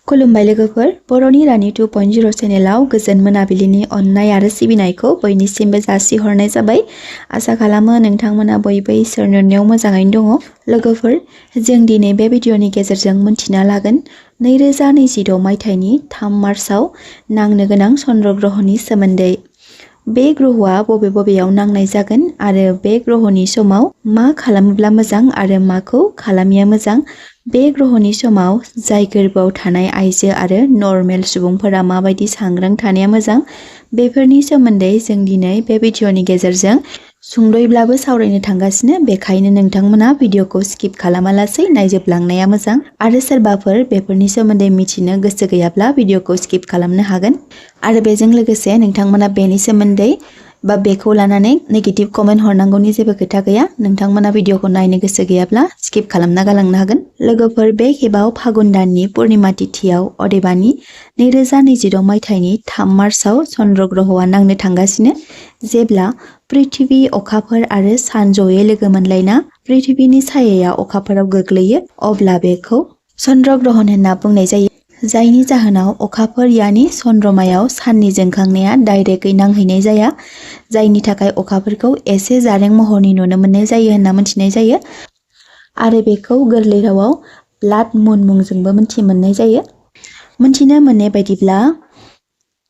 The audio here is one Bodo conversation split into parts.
खुलुमबाय लोगोफोर, बर'नि रानि 2.0 चेनेलाव गोजोन मोनाबिलिनि अननाय आरो सिबिनायखौ बयनिसिमबो जासिहरनाय जाबाय। आसा खालामो नोंथांमोना बयबो इसोरनि अननायाव मोजाङैनो दङ। लोगोफोर, जों दिनै बे भिडिअनि गेजेरजों मिन्थिना लागोन 2026 मायथाइनि 3 मार्चआव नांनो गोनां चन्द्र ग्रहनि सोमोन्दै। बे ग्रहआ बबे बबेयाव नांनाय जागोन आरो बे ग्रहनि समाव मा खालामोब्ला मोजां आरो माखौ खालामिया मोजां। बे ग्रहनि समाव जाय गोर्बोआव थानाय आइजो आरो नर्मेल सुबुंफोरा माबायदि सांग्रां थानाया मोजां, बेफोरनि सोमोन्दै जों दिनै बे भिडिअनि गेजेरजों सुंद'यैब्लाबो सावरायनो थांगासिनो। बेखायनो नोंथांमोना भिडिअखौ स्किप खालामालासै नायजोबलांनाया मोजां आरो सोरबाफोर बेफोरनि सोमोन्दै मिथिनो गोसो गैयाब्ला भिडिअखौ स्किप खालामनो हागोन। आरो बेजों लोगोसे नोंथांमोना बेनि सोमोन्दै बा बेखौ लानानै नेगेटिभ कमेन्ट हरनांगौनि जेबो खोथा गैया। नोंथांमोना भिडिअखौ नायनो गोसो गैयाब्ला स्किप खालामना गालांनो हागोन। लोगोफोर, बे खेबाव फागुन दाननि पुर्णिमा तिथियाव अदेबानि 2026 मायथाइनि 3 मार्चआव चन्द्र ग्रहआ नांनो थांगासिनो। जेब्ला पृथिबि, अखाफोर आरो सान जयै लोगो मोनलायना पृथिबिनि सायाया अखाफोराव गोग्लैयो, अब्ला बेखौ चन्द्र ग्रहन होनना बुंनाय जायो। जायनि जाहोनाव अखाफोर यानि चन्द्रमायाव साननि जोंखांनाया डाइरेक्टयै नांहैनाय जाया, जायनि थाखाय अखाफोरखौ एसे जारें महरनि नुनो मोननाय जायो होनना मिथिनाय जायो। आरो बेखौ गोरलै रावाव ब्लाडमुन मुंजोंबो मोननाय जायो। मिथिनो मोननाय बायदिब्ला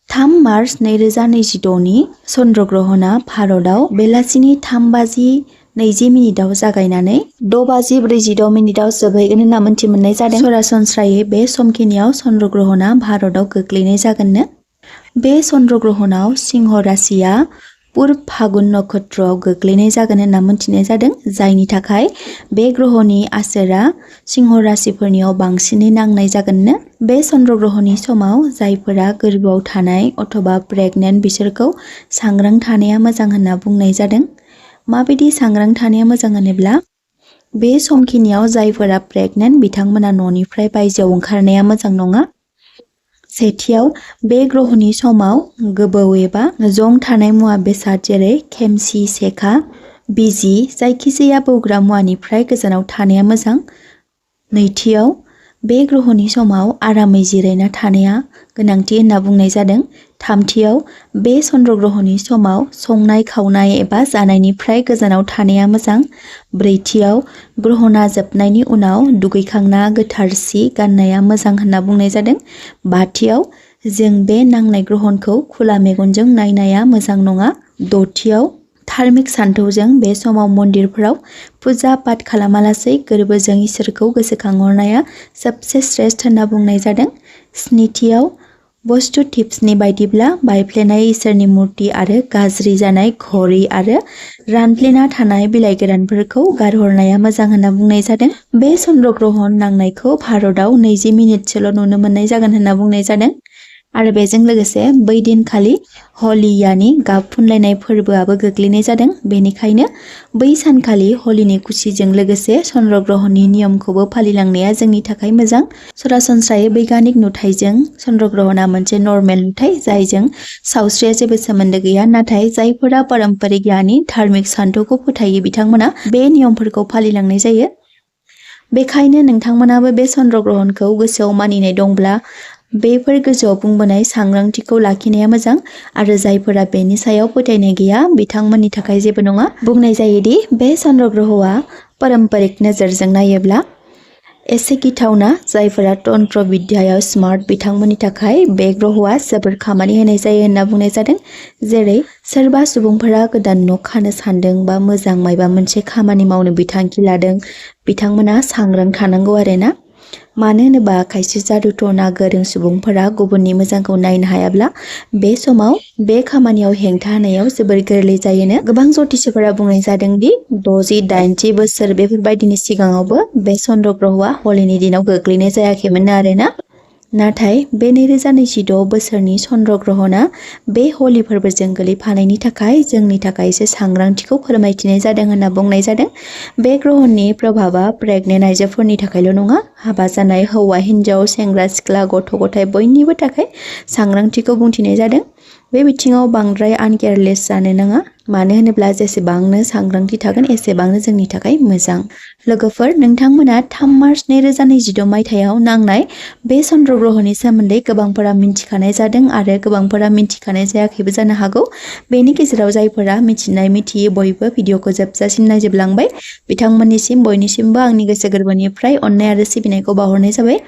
3 मार्च 2026 नि चन्द्र ग्रहणा भारतआव बेलासिनि 3:20 जागायनानै 6:46 जोबहैगोन होनना मोननाय जादों। सरासनस्रायै बे समखिनियाव चन्द्र ग्रहणा भारतआव गोग्लैनाय जागोननो। बे चन्द्र ग्रहणाव सिंह राशिया पुर्ब फागुन नक्षत्रआव गोग्लैनाय जागोन होनना मिथिनाय जादों, जायनि थाखाय बे ग्रहनि आसोरा सिंह राशिफोरनियाव बांसिनै नांनाय जागोननो। बे चन्द्र ग्रहनि समाव जायफोरा गोर्बोआव थानाय अथवा प्रेगनेन्ट बिसोरखौ सांग्रां थानाया मोजां होनना बुंनाय जादों। माबायदि सांग्रां थानाया मोजां होनोब्ला, बे समखिनियाव जायफोरा प्रेगनेन्ट बिथांमोना न'निफ्राय बायजोआव ओंखारनाया मोजां नङा। सेथियाव, बे ग्रहनि समाव गोबौ एबा जं थानाय मुवा बेसाद जेरै खेमसि, सेखा, बिजि, जायखिजाया बौग्रा मुवानिफ्राय गोजानाव थानाया मोजां। नैथियाव, बे ग्रहनि समाव आरामै जिरायना थानाया गोनांथि होनना बुंनाय जादों। थामथियाव, बे चन्द्र ग्रहनि समाव संनाय खावनाय एबा जानायनिफ्राय गोजानाव थानाया मोजां। ब्रैथियाव, ग्रहणा जोबनायनि उनाव दुगैखांना गोथार सि गाननाया मोजां होनना बुंनाय जादों। बाथियाव, जों बे नांनाय ग्रहणखौ खुला मेगनजों नायनाया मोजां नङा। दथियाव, धार्मिक सानथौजों बे समाव मन्दिरफोराव फुजा पाठ खालामालासै गोर्बोजों इसोरखौ गोसोखांहरनाया सबसे श्रेष्ठ होनना बुंनाय जादों। स्निथियाव, बस्तु टिप्सनि बायदिब्ला बायफ्लेनाय इसोरनि मुर्ति आरो गाज्रि जानाय घड़ी आरो रानफ्लेना थानाय बिलाइ गोरानफोरखौ गारहरनाया मोजां होनना बुंनाय जादों। बे चन्द्र ग्रहण नांनायखौ भारतआव 20 मिनिटसोल' नुनो मोननाय जागोन होनना बुंनाय जादों। आरो बेजों लोगोसे बै दिनखालि हलि यानि गाब फुनलायनाय फोरबोआबो गोग्लैनाय जादों। बेनिखायनो बै सानखालि हलिनि खुसिजों लोगोसे चन्द्र ग्रहणनि नियमखौबो फालिलांनाया जोंनि थाखाय मोजां। सरासनस्रायै बैज्ञानिक नुथायजों चन्द्र ग्रहणा मोनसे नर्मेल नुथाय, जायजों सावस्रिया जेबो सोमोन्दो गैया। नाथाय जायफोरा पारम्परिक यानि धार्मिक सानथौखौ फोथायो बिथांमोना बे नियमफोरखौ फालिलांनाय जायो। बेखायनो नोंथांमोनाबो बे चन्द्र ग्रहणखौ गोसोआव मानिनाय दंब्ला बेफोर गोजौआव बुंबोनाय सांग्रांथिखौ लाखिनाया मोजां। आरो जायफोरा बेनि सायाव फोथायनाय गैया बिथांमोननि थाखाय जेबो नङा। बुंनाय जायोदि बे चन्द्र ग्रहआ पारम्परिक नोजोरजों नायोब्ला एसे गिथावना। जायफोरा तन्त्र बिद्यायाव स्मार्ट बिथांमोननि थाखाय बे ग्रहआ जोबोर खामानि होनाय जायो होनना बुंनाय जादों। जेरै सोरबा सुबुंफोरा गोदान न' खानो सान्दों बा मोजां मायबा मोनसे खामानि मावनो बिथांखि लादों, बिथांमोना सांग्रां थानांगौ आरोना। मानो होनोबा खायसे जादु टना गोरों सुबुंफोरा गुबुननि मोजांखौ नायनो हायाब्ला बे समाव बे खामानियाव हेंथा होनायाव जोबोर गोरलै जायोनो। गोबां ज्योतिषिफोरा बुंनाय जादों दि 60-80 बोसोर बेफोरबायदिनि सिगाङावबो बे चन्द्र ग्रहआ हलिनि दिनाव गोग्लैनाय जायाखैमोननो आरोना। नाथाय बे 2026 बोसोरनि चन्द्र ग्रहणा बे हलि फोरबोजों गोलैफानायनि थाखाय जोंनि थाखाय एसे सांग्रांथिखौ फोरमायथिनाय जादों होनना बुंनाय जादों। बे ग्रहणनि प्रभाबा प्रेगनेन्ट आइजोफोरनि थाखायल' नङा, हाबा जानाय हौवा हिन्जाव, सेंग्रा सिख्ला, गथ' गथाय बयनिबो थाखाय सांग्रांथिखौ बुंथिनाय जादों। बे बिथिङाव बांद्राय आनकेयारलेस जानो नाङा मानो होनोब्ला जेसेबांनो सांग्रांथि थागोन एसेबांनो जोंनि थाखाय मोजां। लोगोफोर नोंथांमोना 3 मार्च 2026 मायथाइयाव नांनाय बे चन्द्र ग्रहनि सोमोन्दै गोबांफोरा मिन्थिखानाय जादों आरो गोबांफोरा मिन्थिखानाय जायाखैबो जानो हागौ। बेनि गेजेराव जायफोरा मिथिनाय मिथियै बयबो भिडिअखौ जोबजासिम नायजोबलांबाय बिथांमोननिसिम बयनिसिमबो आंनि गोसो गोरबोनिफ्राय अननाय आरो सिबिनायखौ बावहरनाय जाबाय।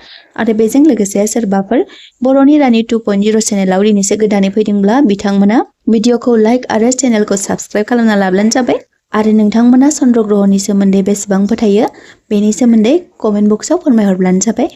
आरो बेजों लोगोसे सोरबाफोर बर'नि रानि 2.0 चेनेलाव दिनैसो गोदानै फैदोंब्ला बिथांमोना भिडिअखौ लाइक आरो चेनेलखौ साबस्क्राइब खालामना लाब्लानो जाबाय। आरो नोंथांमोना चन्द्र ग्रहनि सोमोन्दै बेसेबां फोथायो बेनि सोमोन्दै कमेन्ट बक्सआव फोरमायहरब्लानो जाबाय।